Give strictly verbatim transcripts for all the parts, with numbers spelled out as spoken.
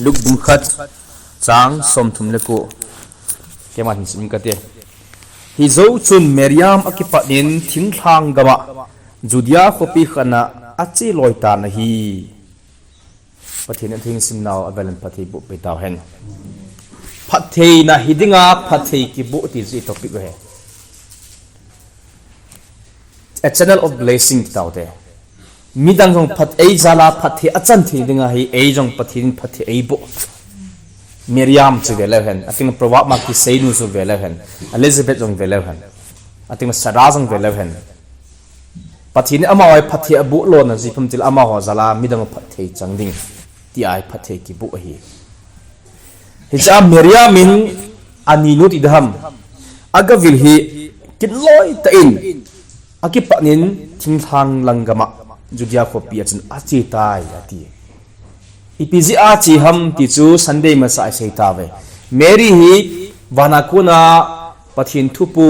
Luke bung khat chang som thum le ko. Keima hin sim kate. Hijou chun Mariam akipat in thinglhang gama Judea khopi khat a ache loi tan ahi. Pathen in atheng simnau avel in phatthei boh peh tauhen. Phattheina hi dinga phatthei kiboh ti chu i topic ahi. A channel of blessing ti taute. Midang jong phat ei jal a phatthei achan thei dinga hi ei jong Pathen in phatthei eiboh. Mariam chu veleu hen. Ating Proverb ma kiseinu chu veleu hen. Elizabeth jong veleu hen. Ating Sarah jong veleu hen. Pathen in amaho phatthei aboh lona jeh pum tile amaho jal a midang phatthei chang ding. Tia hi phatthei kiboh ahi. Hiche a Mariam in aninu ti daham. Agavil hi kinloi tah in. Akipat in thinglhang lang gama Judea khopi a chun ache tai ati. Ipi jeh a che ham ti chu Sunday masa a isei tauve. Mary hi vana kona Pathen thupu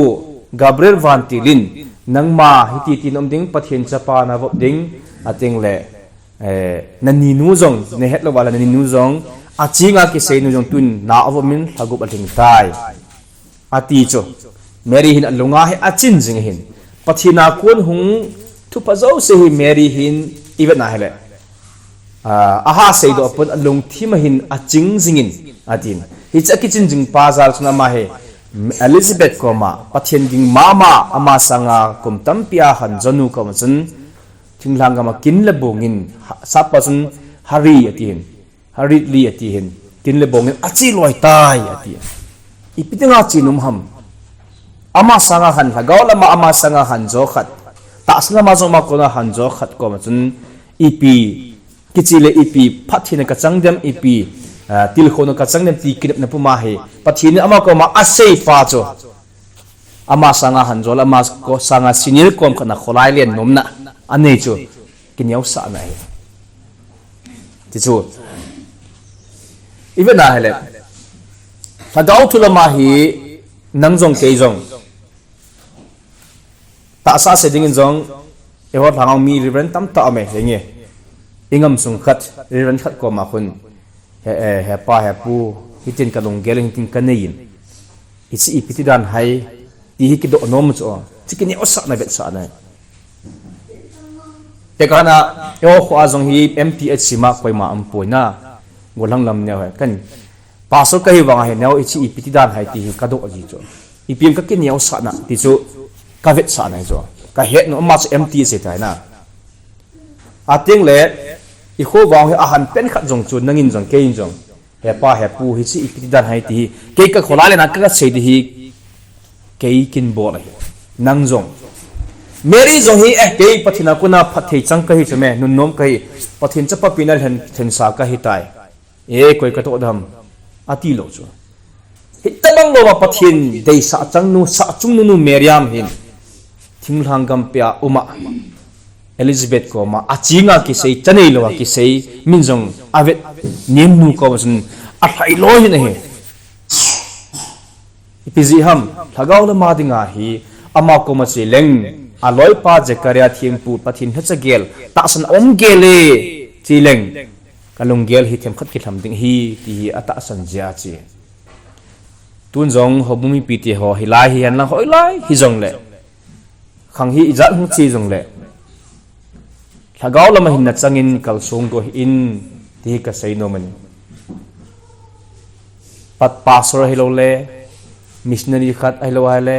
Gabriel vantil in nangma hiti tin um ding Pathen chapa navop ding ating le, eh, naninu jong, nahet louva le naninu jong, achinga kiseinu jong tun na avop in lhagup alhing tai. Ati chu. Mary hin alunga hi achin jing ahin. Pathen a kon hung thupha jouse hi Mary hin ivet na hile. Ah, aha seidoh pon alungthim a hin aching jingin atin. Hiche akichin jing pa jal chun ama hi Elizabeth koma Pathen ging mama ama sanga kum tampi a hanjonu koma chun thinglhang gama kin le bongin ha- sapa chun Hari atin. Harit li ati hin, kin le bongin ache loi tai ati. Ipi dinga che nom ham. Ama sanga han lhagao lama ama sanga hanjo khat. Tahsa lama jong ama kona hanjo khat koma chun ipi kiche le ipi phattheina kachang dem ipi, ah, tilkhouna kachang dem ti kinepna puma hi. Pathen in ama koma asei pa chu. Ama sanga hanjo le ama ko- sanga senior kom khat a kholai len nomna anei chu kineosahna ahi. Ti chu. Ivet na hile. Lhagao thu lama hi nang jong kei jong. Tahsa sei dingin jong, eiho lhagao mi Reverend tamtah aume, henge. Ingam sung khat, Reverend khat koma khun. He, eh, he pa, he pu, hitin kalunggel, hitin kanei in. Hiche ipi ti dan ham, ti hi kidoh nom chu. Chu kineosahna vetsahna. Tekahna, eiho kho a jong hi M T H C ma koima umpoi na. Gollhang lam neo hi. Kan pastor kahi vang a hi neo hiche ipi ti dan ham ti hi kadoh ji chu. Ipi ham kakineosahna ti chu kavetsahna hi chu. Kahet nom ama chu M T H C tai na. Ating le, ikho vang hi ahan pen khat jong chu nangin jong keiin jong. He pa, he pu, hiche ipi ti dan ham ti hi. Kei kakholai le na kasei di hi. Kei kin bol ahi. Nang jong. Mary jong hi, eh, kei Pathen a kona phatthei chang kahi chu me, nunnom kahi. Pathen chapa pi na lhen, lhensa kahi tai. Eh, koi katoh dem. Ati lou chu. Hitabang lou a Pathen deisah chang nu, sah chung nu nu Mariam hin. Thinglhang gam pia uma. Elizabeth koma, achinga kisei, chanei lou a kisei, min jong avet, nemnu koma chun, alhai loi hin ahi. Ipi jeh ham, lhagao lama dinga hi, ama koma che leng, aloipa Zechariah thempu Pathen lhacha gel, tahsan a um gel e, che leng, kalunggel hi themkhat kilham ding ahi, ti hi atahsan jia che. Tun jong, houbung mipi te ho, hilai hi henlang hoilai, hijongle. Khang hi ijat hung che jongle. Lhagao lama hin nachangin kalsong doh hih in, ti hi kasei nom ahi. Pat pastor ahilou le, missionary khat ahilou ahile,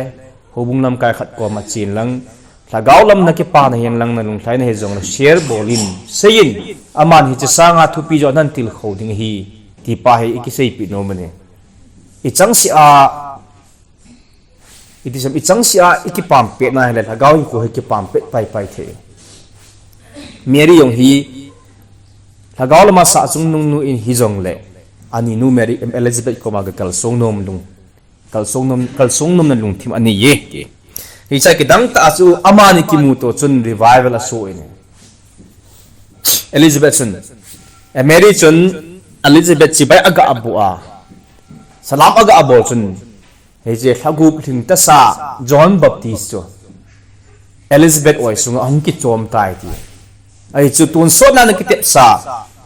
houbung lamkai khat koma chen lang, lhagao lam nakipana hihen lang nalungthim na hijongle share bol in, sei in, aman hiche sanga thupi jo nan tilkhou ding ahi, ti pa hi ikiseipeh nom ahi. Ichangseh a, Iti sem, ichangseh a ikipam pet na hile, lhagao hinkho hi kipam pet paipai thei. Mary jong hi, lhagao lama sah chung nung nu in hijongle, aninu Mary, em, Elizabeth koma kakalsong nom lung, kalsong nom, kalsong nomna lungthim anei e. Hiche kidang tah a chu amani kimuto chun revival asoh in. Elizabeth chun, eh, Mary chun Elizabeth chibai aga aboh a, salam aga abol chun, Hiche lhagup lhing tasa John Baptist chu Elizabeth oi sunga ahung kichom tai ti. Ahi chu tonsot na kitepsa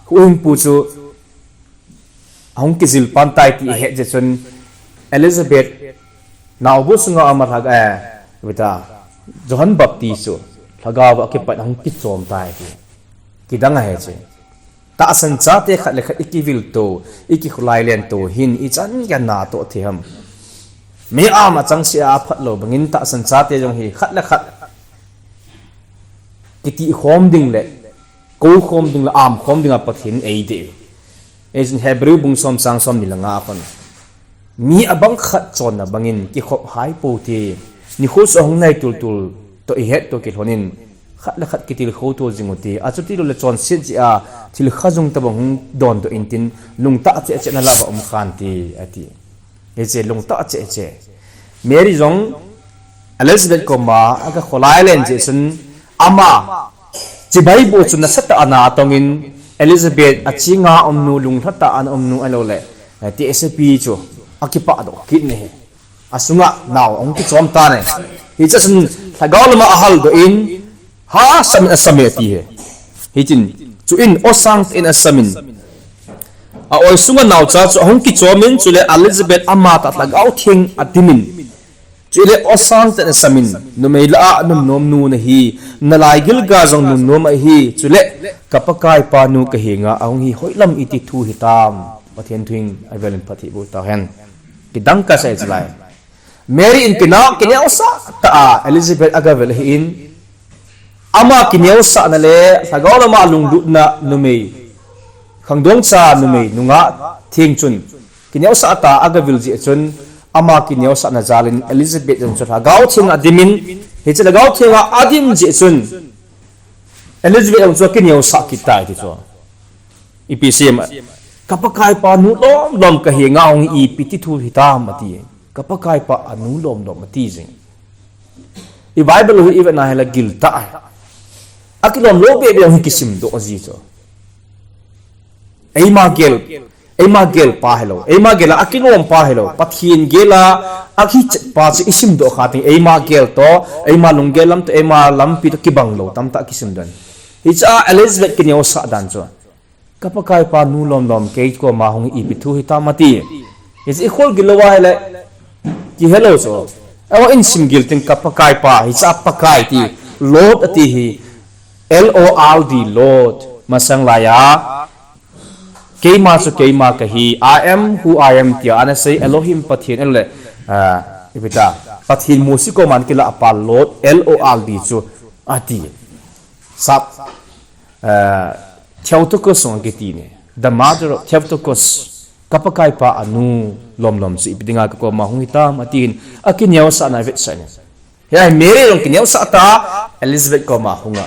huhhingpu chu ahung kijil pan tai ti ihet jeh chun Elizabeth naobu sunga ama lhag-, eh, beta, Johan Baptist chu lhagao a kipat ahung kichom tai ti. Kidang ahi chu. Tahsan chate khat le khat ikivil to, ikikholai len to hin ichan geiya natoh thei ham. Mi ama chang sia aphat lou bangin tahsan chate jong hi khat le khat kiti khom ding le, kou khom ding le, am khom ding a Pathen eidei. Ejin Hebrew bung som chang som ni le nga a kon. Mi abang khat chonna bangin kikhop hai pou te. Nikho chu ahung nai tultul toh ihet toh kilhonin khat le khat kitilkhou to jing u te. Achuti lou le chonset jeh a thil kha jong tabang hung dondoh intin lungtah cheh cheh na lah a um khan te ati. Hiche lungtah cheh cheh. Mary jong Elizabeth koma aga kholai len jeh chun ama chibai bu chu nasatah a na atongin Elizabeth achinga umnu, lunglhatah a ana umnu ahilou le, eh, tehsepi chu akipah doh kit ne. Asunga nao ahung kichom tan e. Hiche chun lhagao lama ahal doh in, ha, sami, asami ati e. Hitin, chuin osang in asamin. A oi sunga naocha chu ahung kichomin, chule Elizabeth ama tah lhagao theng adimin. Chule osang in asamin, numei lah a nunnom nu nahi, nalai gilga jong nunnom ahi, chule ka Pakaipa nu kahenga ahung hi hoilam iti thu hitam. Pathen thu in avel in phatthei boh tauhen. Kidang kasei chulai. Mary in kinah, kineosah tah a Elizabeth aga vel ahin, ama kineosahna le lhagao lama lunglutna numei, khangdong cha numei nungah theng chun kineosah tah a aga vil jeh chun ama kineosahna jalin Elizabeth jong chu lhagao theng adimin, hiche lhagao theng a adim jeh chun Elizabeth jong chu kineosah kit tai ti chu. Ipi seima, ka Pakaipa nu lomlom kahenga ahung hi ipi ti thu hitam ati. Ka Pakaipa anu lomlom ati jing. I Bible hi ivet na hile gil tah e. Akilom lou bebe ahung kisim doh ji chu. Eima gel, eima gel pa hilou, eima gel a akilom pa hilou, Pathen gel a akichet pa chu isim doh kha ting, eima gel toh, eima lunggel lam toh, eima lampi toh kibang lou tamtah kisim dan. Hiche a Elizabeth kineosah dan chu. Ka Pakaipa nu lomlom kei koma hung ipi thu hitam ati. Hiche ikhol gil lou ahile, kihe lou chu. Awa in sim gil ting ka Pakaipa, hiche a Pakai ti, Lord ati hi, L O R D, Lord, masang laiya. Keima chu keima kahi, I am who I am tia ana sei Elohim Pathen ahilou le, ah, ipi ta, Pathen Mosi koma ana kilah pa Lord, L O R D chu ati. Sap, ah, Theotokos jong kiti ne. The mother of Theotokos. Ka Pakaipa anu lomlom chu ipi dinga ka koma hung hitam atin akineosahna avetsah ne. Hiya Mary jong kineosah ta Elizabeth koma hunga.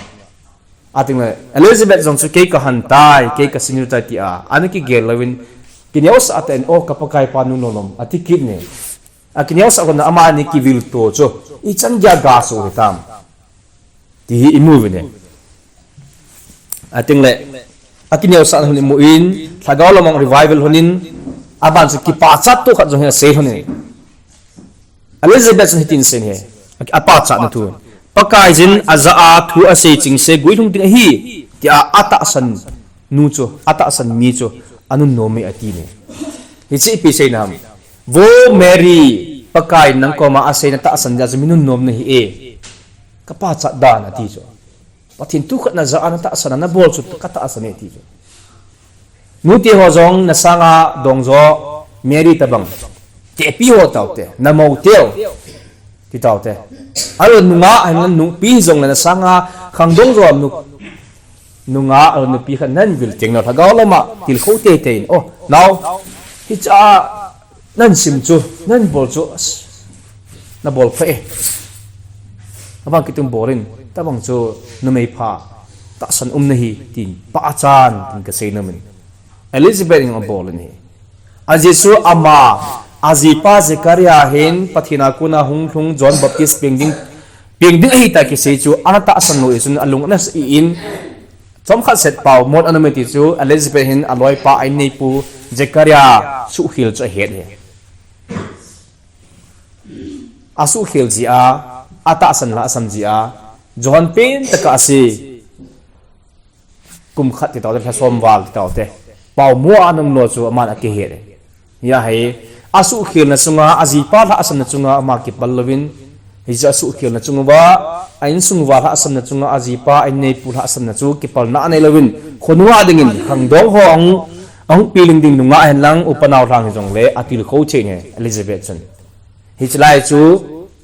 Ating le, Elizabeth jong chu kei kahan tai, kei kasim tai tia ana kigel louvin, kineosah tah in, o ka Pakaipa nu lomlom, ati kit ne. Akineosah kona amani kivil to chu, ichan geiya gaso hitam. Ti hi imu uve ne. Ating le, akineosah hon imu in, lhagao lama revival honin, aban chu kipachat to khat jong hi asei honin. Elizabeth chun hitin asei e, apachatna thu. Pakaiyin ajah a thu asei chengse guilhung ding ahi, tia atahsan nu chu, atahsan mi chu, anunnom e ati ne. Hiche ipi seina ham. Vo Mary, Pakai nang koma asei natahsan jeh a chu mi nunnom nahi e. Kapachat dan ati chu. Pathen thu khat najah a natahsan a nabol chu katahsan e ti chu. Nute ho jong nasanga dongjo Mary tabang. Tepi ho taote, namou teu. Ti taote. Alo nunga, ahin nupi jong le nasanga khangdong jo nu, nunga, alo nupi khat nan vil teng nao lhagao lama, tilkhou teitei in. O, nao, hiche a, Nan sim chu, nan bol chu, as, nabol pha e. Abang kitung bolin, tabang chu numei pha, tahsan um nahi, tin pachat in, tin kasei nomin. Elizabeth in abol in ahi. Ajeh chu ama, ajipa Zechariah hin, Pathen a kona hunglhung John Baptist peng ding, peng ding ahi tia kisei chu, ana tahsan lou jeh chun alung ana sa in, Chomkhat set pau, mot ana um e ti chu, Elizabeth hin aloipa a inneipu Zechariah suhkhel chu ahet e. Asuhkhel jeh a, atahsan lhahsam jeh a, Johan pentah a asei. Kum khat ti taote, lha som val ti taote. Paomo a ana umlou chu aman akihet e. Hia hi, asuhkhelna chunga, ajipa lhahsamna chunga ama kipal louvin, hiche asuhkhelna chunguva, a insung uva lhahsamna chunga, ajipa, a inneipu lhahsamna chu kipalna anei louvin, khonunga dingin, khangdong ho ahung, ahung piling ding nungah henlang, upa naolhang hijongle, atilkhou thei e, Elizabeth chun. Hiche lai chu,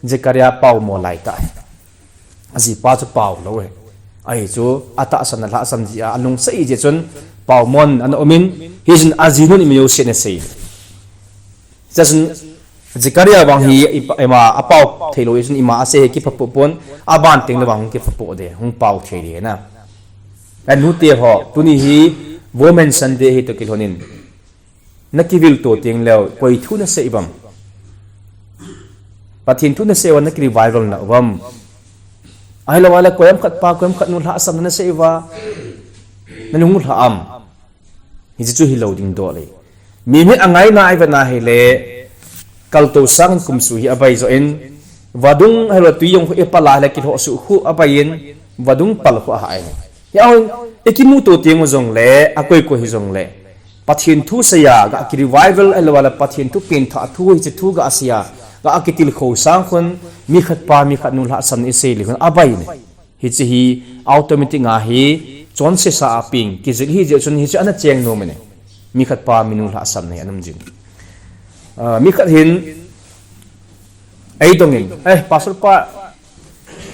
Zechariah paomo lai tah e. Ajipa chu pao lou e. Ahi chu, atahsan alhahsam jeh a, alungset jeh chun, paomon ana umin, hichun ajinun ima jouse ana sei. Hichun, Zechariah vang hi, ipa, ima, apao theilou, hichun ima asei hi kiphapoh pon, aban tengle vang kiphapoh de, hung pao thei de na. Anute ho, tuni hi, Women Sunday hi toh kilhonin. Nakivil to tengleu, koi thu nasei uvam. Pathen thu nasei uva, nakirevival na uvam. Ahilou le, koiham khat pa, koiham khat nu lhahsamna nasei uva. Nalung lha am. Hiche chu hilou ding dol e. Mi hi angaina a ivet na hile, kaltou sang kum suh hi abai joh in, vadung ahilou tui jong khu ipal a hile kilhoh suh khu abai in, vadung pal khu ahah in. Hia hon, ikimuto teng u jongle, akoi koi hijongle. Pathen thu seiya, ga kirevival ahilou le Pathen thu pengthah thu hiche thu ga seiya, ga kitilkhou sang khun, mi khat pa, mi khat nu lhahsamna isei le khun abai in. Hiche hi automatic a hi chonse sa a peng kijil hijeh chun hiche ana cheng nom e. Mi khat pa mi nu lhahsamna hi ana um jin. Ah, mi khat hin eidongin, eh, Pastor pa,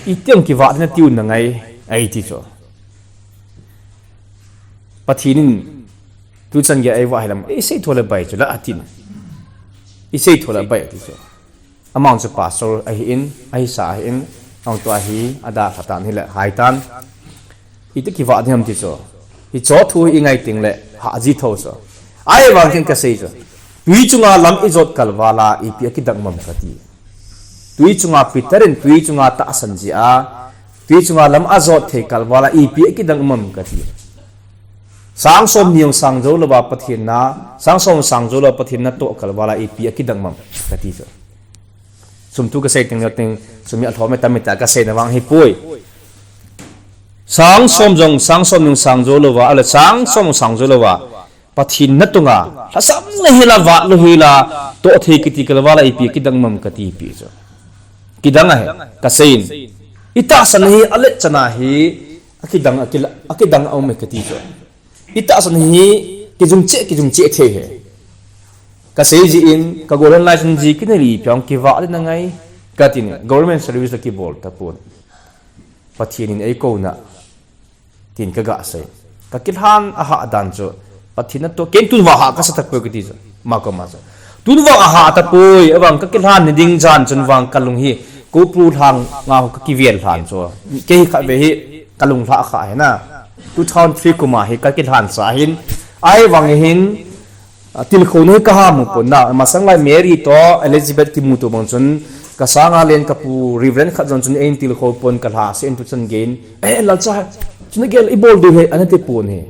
itiang kivah ding natiu nangai, eiti chu. Pathen in tuchan gei eivah hilam, isei tho le bai chu la atin. Isei tho le bai ati chu. Amang chu pastor ahin, ahisa ahin, ang tu ahi, adalha tan hile, haitan. Iti kivah ding ham ti chu. Hiche thu hi ingai tengle, hah ji tho chu. Ahivang khen kasei chu. Tui chunga lam ijot kalval a, ipi akidang um am kati. Tui chunga Peter in, tui chunga tahsan jeh a, tui chunga lam ajot thei kalval a, ipi akidang um am kati. Sang som ni jong sang jou louva Pathen na, sang som sang jou louva Pathen natoh kalval a ipi akidang um am kati chu. Sum thu kasei teng teng, sum hi alhom e tam e tia kaseina vang ahipoi. Sang som jong, sang som ni jong sang jou louva, ahilou le sang som jong sang jou louva. Pathen natunga, lhasam le hila, vat le hila, toh thei kiti kalval a ipi akidang um am kati pi chu. Kidang ahi, kasei in. Itahsan hi alet chana hi, akidang, akila, akidang aum e kati chu. Itahsan hi kijung cheh, kijung cheh thei hi. Kasei jin, kagol lai chun ji kina li piang kivah le nangai. Katin, government service la kibol tapon. Pathen in eikouna. Tin kaga sei. Kakilhan ahah dan chu. Pathen natoh, ken tun vang ahah kasa tapoi kati chu. Makoma chu. Tun vang ahah tapoi, avang kakilhan ni ding jan chun vang kalung hi. Kopu lhang nga ho kakivel lhan chu. Kei khat ve hi. Kalung lha kha hi na. Two thousand three kum a hi kakilhan sa hin. Ahivang hin, ah, tilkhou nei kaha mu pon na. Masang lai Mary toh Elizabeth kimuto bang chun. Kasanga len kapu Reverend khat jong chun ein tilkhou pon kalha se in tuchan gei in. Eh, lalcha, chuna gel ibol diu hi, ana ti pon hi.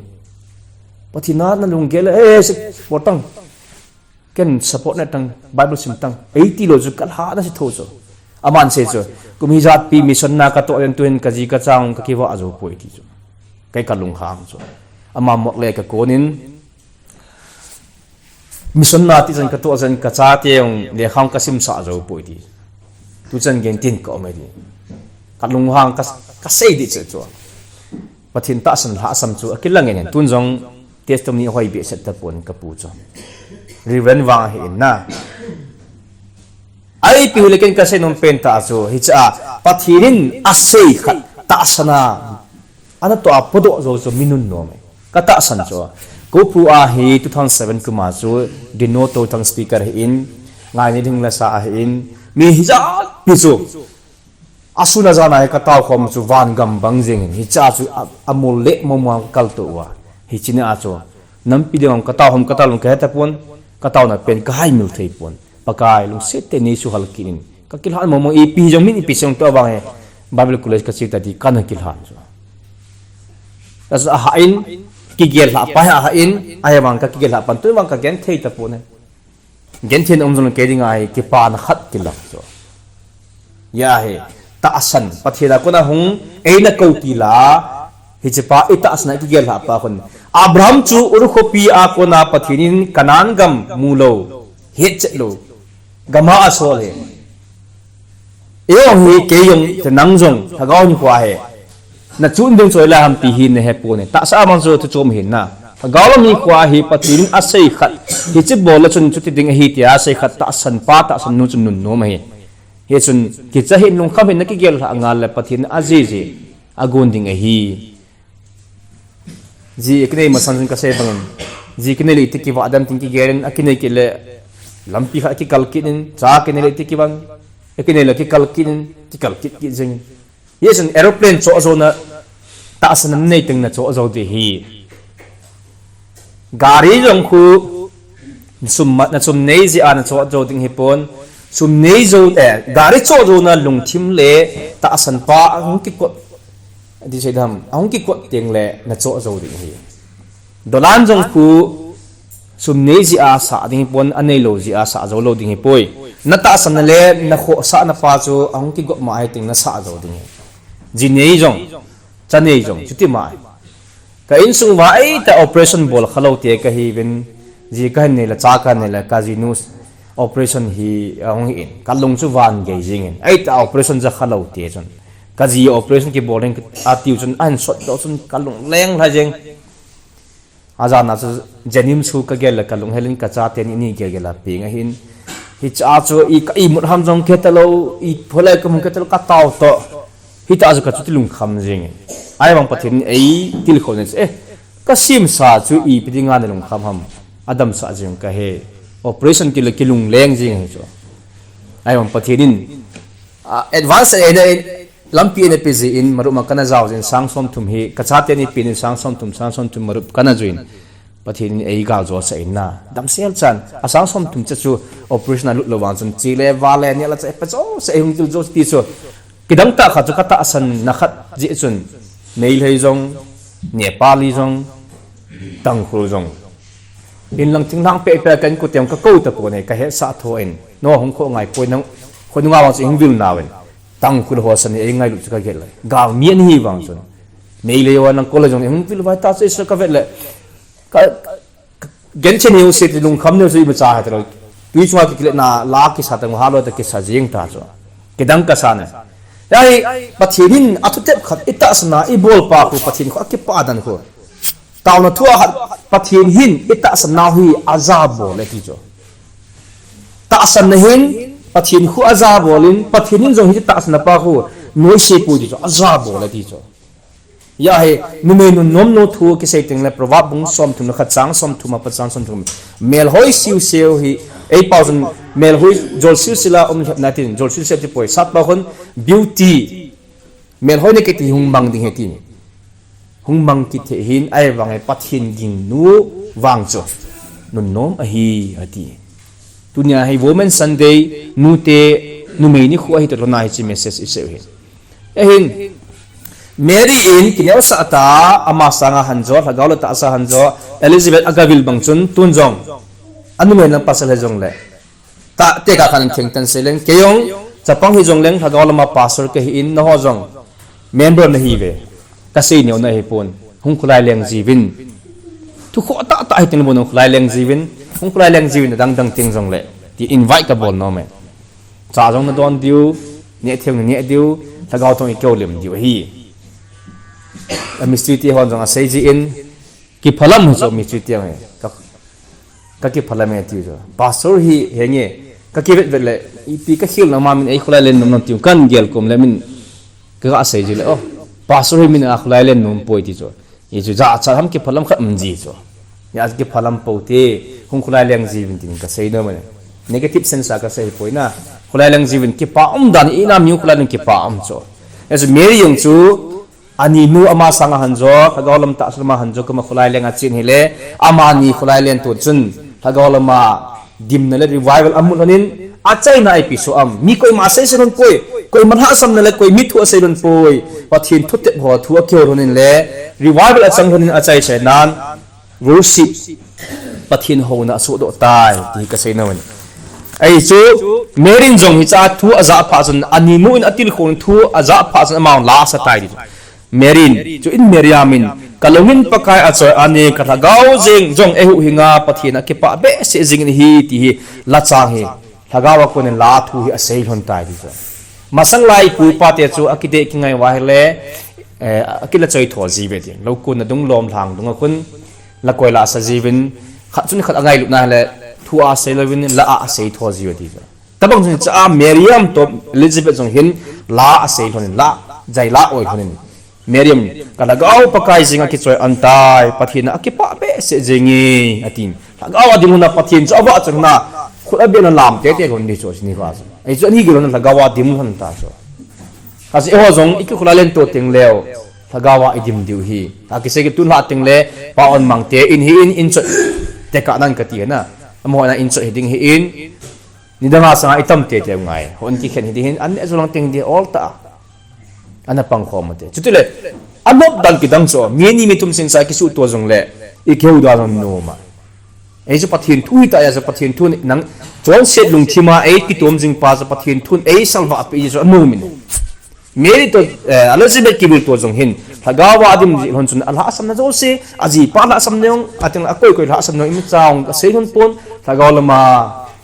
Pathen a nalunggel, eh, se, bol tang. Ken support na tang, Bible sim tang. Eiti lou chu kalha na si tho chu. Aman sei chu. Kum hijat pi mission na katoh len tuhin kaji kachang kakivah jou poi ti chu. Kei kalunghang chu. Ama mok le kakon in. Mission na ti chan katoh chan kachate jong lekha jong kasimsah jou poi ti. Tuchan gei in tin kaum e ti. Kalunghang ka, kasei di chu chu. Pathen tahsan lhasam chu akilang in tun jong testimony hoi behseh tapon kapu chu. Reverend vang ahi in na. Ipi hile ken kasei nom pen tah chu hiche a Pathen in asei khat tahsan a ana toh a podoh jou chu mi nunnom e. Katahsan chu. Kopu a hi two thousand seven kum a chu Dino Tothang speaker ahi in, Ngaini Lhinglasa ahi in, mi hijat pi chu. Asun ajan a hi katao khom chu van gam bang jeng in, hiche a chu a, amol le momo a kakaltou uva. Hiche ni a chu, nampi ding a katao khom katao lung kahe tapon, kataona pen kahaimil thei pon. Pakai lungset tah in nei suhal kit in. Kakilhan momo ipi jong min ipi song toh vang hi. Bible college kache tadi kana kilhan chu. Asu ahah in, kigel lha pa ahah in, ahivang kakigel lha pan tun vang kagenthei tapon e. Genthei na um jong kei dinga hi kipana khat kilang chu. Hia hi, tahsan, Pathen a kona hung, eina kou tila, hiche pa, itahsan a kigel lha pa khun, Abraham chu Ur khopi a kona Pathen in Canaan gam mu lou, hetchet lou gam a asol e. Eijong hi, keijong te, nang jong lhagao hinkho a hi nachun ding chu hoilai ham ti hi nahe pon e. Tahsa a mang chu thu chom hin na. Lhagao lam hinkho a hi Pathen in asei khat, hiche bol a chun chuti ding ahi tia asei khat tahsan pa, tahsan nu chun nunnom ahi. Hichun kicha hih in, lungkham hih in, nakigel lhah ngal le Pathen in ajiji agon ding ahi. Ji kinei masang jing kasei bangin, ji kinei le iti kivah dem tin kigel in, akinei kit le lampi khat akikal kit in, cha kinei le iti kivah, akinei le kikal kit in, kikal kit kit jing. Hichun aeroplane choh jouna tahsan nei teng nachoh jou ding ahi. Gari jong khu sum ma-, nasum nei jeh a nachoh jou ding ahipon, sum nei jou, eh, gari choh jouna lungthim le tahsan pa ahung kikot, ati sei dam, ahung kikot teng le nachoh jou ding ahi. Dolan jong khu sum nei jeh a sah ding ahipon, anei lou jeh a sah jou lou ding ahipoi. Natahsan na le nakhohsah na pa chu ahung kigop ma ahi teng nasah jou ding ahi. Ji nei jong, cha nei jong, chuti ma ahi. Ka insung uva eita operation bol khalou te kahiuvin, ji kahin nei le, cha kahin nei le, kajinu operation hi ahung hi in, kalung chu van gei jing in, eita operation ja khalou te chun, kaji operation kibol in atiu chun, ahin sot doh chun kalung leng lha jeng. Ajana chu Jennings chu kagel le kalung hel in, kachate ni, ni gel gel a peng ahin. Hicha chu i ka imut ham jong khe talou, i pholai ka mun khe talou, katao to. Hita chu kachuti lungkham jing in. Ahivang Pathen in eitilkhou na chu, eh, kasemsa chu ipi dinga nalungkham ham. Adamsah jing kahe. Operation kile kilung leng jing hi chu. Ahivang Pathen in, ah, advance eina, lampi eina pe jeh in, marup ma kana jao jin sang somthum hi, kachate ni pen in sang somthum, sang somthum marup kana juin. Pathen in eigal jo sah in na. Damsel chan, asang somthum cha chu operation alut lou vang chun, chele, vale, neh le chah, pa jo sah, eihung til jo ti chu. Kidang tah khat chu katahsan na khat jeh chun, Meitei jong, Nepali jong, Tangkhul jong. Inlang thinglhang pehpeh a ka inkote jong kakou tapon e, kahetsah tho in. No hung kho ngai poi nang, khonunga vang chu eihung vil nauvin. Tangkhul ho sani eingailut chu kagel le. Galmi ahi vang chun. Meitei ho nang kol le jong eihung vil vai ta chu isa kavet le. Ka, ka, genchen hiu se ti lungkham neu chu imacha hita lou. Tui chunga kikilet na la kisa ta, ha lou ta kisa jing ta chu. Kidang kasa na. Ahi, Pathen in athutep khat itahsan a ibol pa khu Pathen khu akipah dan khu. Taona thu a khat, Pathen hin itahsan nau hi aja bol e ti chu. Tahsan na hin Pathen khu aja bol in, Pathen in jong hi tahsan na pa khu noise poi ti chu, aja bol e ti chu. Ahi, numei nunnom nu thu kisei teng le Proverb bung somthum le khat chang somthum apat chang somthum. Melhoi siuseu hi, ei pao chun melhoi jol siusila um lhep na tin, jol siuseu ti poi, sat pao khun beauty, melhoi na kiti hung mang ding ahi ti. Hung mang kit thei hin, ahivang e Pathen gingnu vang chu nunnom ahi, ati. Tunia hi Women Sunday, nute, numei nikho ahi toh lhona hiche message isei u hi. Ahin, Mary in kineosah ta, ama sanga hanjo, lhagao le tahsa hanjo, Elizabeth agavil bang chun, tun jong, anumei lang pasal hijongle. Ta, tekah khat in thengtan sei leng, kei jong, chapang hijongleng, lhagao lama pastor kahi in, nangho jong, member nahiuve. Kasei neo nahi pon, hung kholai leng jiuvin. Thu khoh tahtah hiteng le bon hung kholai leng jiuvin, hung kholai leng jiuvin adang dang teng jongle. Ti invite kabol nom e. Cha jong nadon diu, neh thei jong naneh diu, lhagao thong ikihoulim diu ahi. A mystery te hon jong asei jin, kiphalam ho chu mystery te jong e. Ka, kakiphalam e tiu chu. Pastor hi henge, kakivet vet le, ipi kakhel na ma min ei kholai len nom nom tiu, kagel kom le min kaga sei ji le, oh, pastor hi min akholai len nom poi ti chu. Hichu jachat ham kiphalam khat um ji chu. Hia kiphalam pou te, hung kholai leng jiuvin tin kasei nom e. Negative sense a kasei poi na. Kholai leng jiuvin kipa um dan ina mi kholai leng kipa um chu. Hichu Mary jong chu, aninu ama sanga hanjo, lhagao lam tahsa lama hanjo, koma kholai leng achen hile, amani kholai len to chun, lhagao lama dimna le revival amu lhonin, achaina a ipi soh am. Mi koima asei sei lhon poi, koima lhahsamna le koi mi thu asei lhon poi, Pathen thutep ho thu akihou lhonin le, revival achang lhonin achai seinan, worship, Pathen houna asohdoh tai, ti kasei nom e. Ahi chu, Mary in jong hicha thu ajah phat chun, aninu in atilkhou thu ajah phat chun, amahon la asa tai ti chu. Mary in, chuin Miriam in, Kalungin Pakai achoi-an e, kalhagao jeng jong eihuhhinga Pathen akipah behseh jingin ahi, ti hi lachang hi, lhagao a konin la thu hi asei lhon tai ti chu. Masang lai pu pate chu akidei kingai uva ahile, eh, akila choi tho jiuve ti. Lou konna dung lom lhang dunga khun, lakoi la asa jiuvin, khat chun khat angailutna ahile, thu a asei louvin, la a asei tho jiuve ti chu. Tabang chun cha Miriam toh Elizabeth jong hin la asei lhonin, la, jai la oi lhonin. Miriam, kalhagao Pakai jeng akichoi-an tai, Pathen akipah behseh jenge, atin. Lhagao a dim lhona Pathen chu avahchoi lhona, khut abeh lhon lam tete lhon ni chu, ni va chu. Ei chu ani gil lhon lhagao a dim lhon ta chu. Kasi eiho jong ikikhula lento teng leu, lhagao a idim diu ahi. Akisei kitun lha teng le, pa on mang te in hi in, in chot te ka nan kati na. Amaho na in chot hi ding hi in, nidang a sanga itam tete ngai. Hon kikhen hi ding hin, an ne jolang teng di ol ta. Ana pang khom te. Chutile, anop dan kidang chu, mi ni mi thum sing sa kisuh to jong le, ikihou da jong noma. Ei chu Pathen thu hita, ei chu Pathen thu nang, chonset lungthima ei kitom jing pa chu Pathen thun ei salvah pe chu anomin. Mary toh, eh, Elizabeth kibil to jong hin, lhagao a adim ji lhon chun alhahsamna jouse, ajipa lhahsamna jong, ateng akoi koi lhahsamna jong, imacha jong asei lhon pon, lhagao lama,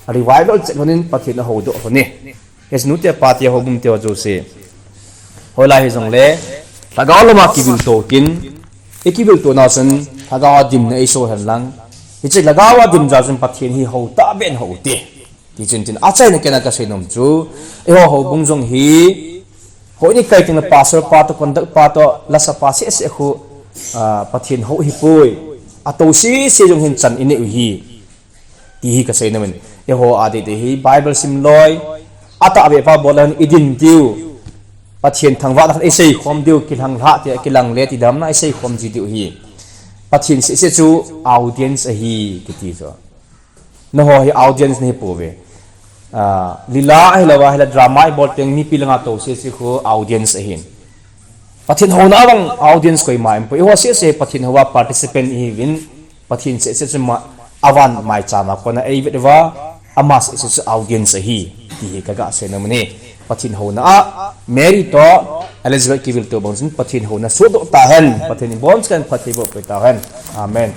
a revival chet lhonin Pathen ahoudoh lhon e. Hiche nute pate houbung te ho jouse. Hoilai hijongle, lhagao lama kibil to kin, ikibil to na chun, lhagao a dimna eiso hen lang. Hiche lhagao a dim jal chun Pathen hi hou tah beh in hou u te. Ti chun tin, achaina kena kasei nom chu, eiho houbung jong hi, hoi ni kai teng le pastor pa toh, conduct pa toh, lasa pa seh seh khu, ah, Pathen hou hipoi. Ato seh seh jong hin chan inei u hi. Ti hi kasei nom in. Eiho adeh deh hi Bible sim loi, atahbeh pa bol lhon idin diu. Pathen thangvahna khat isei khom diu, kilhang lhah ti, kilang le ti damna isei khom ji diu hi. Pathen seh seh chu audience ahi, kiti chu. Nangho hi audience nahi pouve. Ah, lila ahilouva, ahile drama ibol teng mipi langa to seh seh khu audience ahin. Pathen houna vang audience koima aumpoi. Eiho seh seh Pathen houva participant ihiuvin. Pathen seh seh chu ma, avan maicham a kona eivet uva, ama seh seh chu audience ahi, ti hi kaga sei nom e. Pathen houna a, Mary toh Elizabeth kibil to bang chun Pathen houna sohdoh tahen, Pathen in ibonchauvin phatthei boh peh tahen. Amen.